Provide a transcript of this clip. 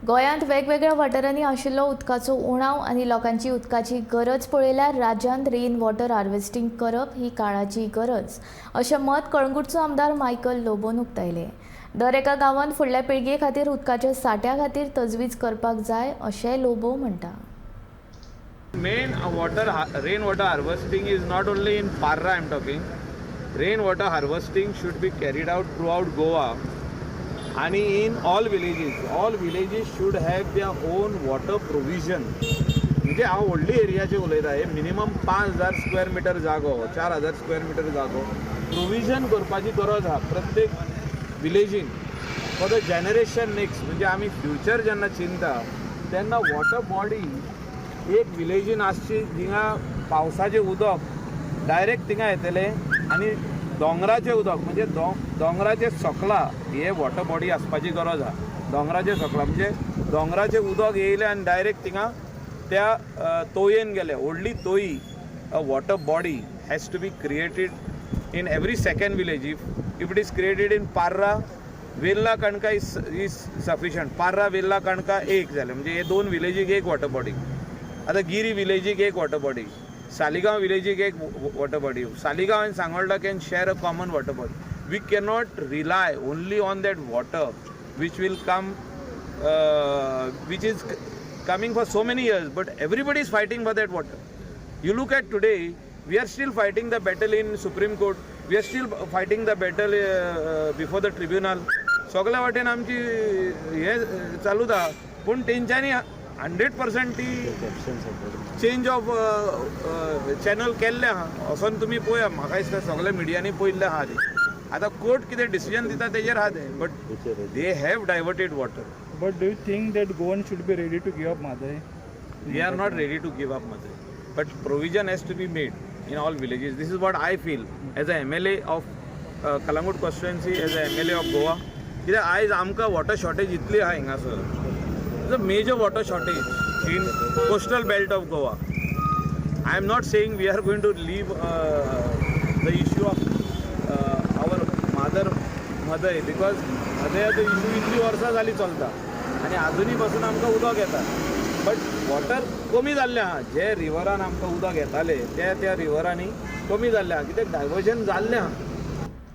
गोंयांत वेगवेगळ्या वाठारांनी आशिल्लो उदकाचो उणाव आनी लोकांची उदकाची गरज पळयल्यार राज्यांत रेन वॉटर हार्वेस्टिंग करप ही काळाची गरज, अशें मत कळंगूटचो आमदार मायकल लोबोन उक्तायलें. दर एका गांवांत फुडल्या पिळगे खातीर उदकाच्या साठ्या खातीर तजवीज करपाक जाय, अशेंय लोबो म्हणटा. Main water, rain water harvesting is not only in Parra I am talking. Rain water harvesting should be carried out throughout Goa आणि in all villages. All villages should have their own water provision. म्हणजे हांव व्हडली एरियाचे उलयता. हे minimum 5000 square metre जागो, 4000 square metre जागो provision करपाची गरज आहा प्रत्येक विलेजीन फॉर the generation next. म्हणजे आमी फ्युचर जेन्ना चिंता तेन्ना वॉटर बॉडी एक विलेजीन आसची, जिंगा पावसाचें उदक डायरेक्ट थिंगा येतलें आनी दोंगराचें उदक, म्हणजे दोंगराचे सकला हे वॉटर बॉडी आसपाची गरज आहा. दोंगराचे सकला म्हणजे दोंगराचें उदक येयलें आनी डायरेक्ट थिंगा त्या तोयेन गेले. व्हडली तोयी, a water body has to be created in every second village. If it is created in Parra, Velha, Canacona is sufficient. Parra, Velha, Canacona एक जालें, म्हणजे हे दोन विलेजीक एक वॉटर बॉडी. आतां गिरी विलेजीक एक वॉटर बॉडी, सालिगांव विलेजीक एक water body. Saligao and Sangolda can share a common water body. We cannot rely only on that water which will come, which is coming for so many years, but everybody is fighting for that water. You look at today, we are still fighting the battle in Supreme Court. We are still fighting the battle before the tribunal. सगळ्या वाटेन आमची हे चालूच आहा, पूण तेंच्यांनी 100% ती change of channel केल्लें आहा. वचोन तुमी पळया. म्हाका दिसता सगल्या मिडियांनी पळयल्लें आहा तें. आतां कोर्ट कितें डिसिजन दिता तेजेर आहा तें, but they have diverted water. But do you think that Goan should be ready to give up Mhadei? We are not ready to give up Mhadei, but provision has to be made in all villages. This is what I feel as a MLA of Calangute constituency, as a MLA of Goa. कित्याक आयज आमकां water shortage इतली आहा हिंगासर. It's a major water shortage in coastal belt of Goa. I am not saying we are going to leave the issue of our mother Mhadei, because म्हादयाचो issue इतली वर्सां जालीं चलता आनी आजुनूय पासून आमकां उदक येता, बट वॉटर कमी जाल्लें आहा. जे रिवरान आमकां उदक येतालें ते त्या रिवरांनी कमी जाल्लें आहा, कित्याक डायवर्जन जाल्लें आहा.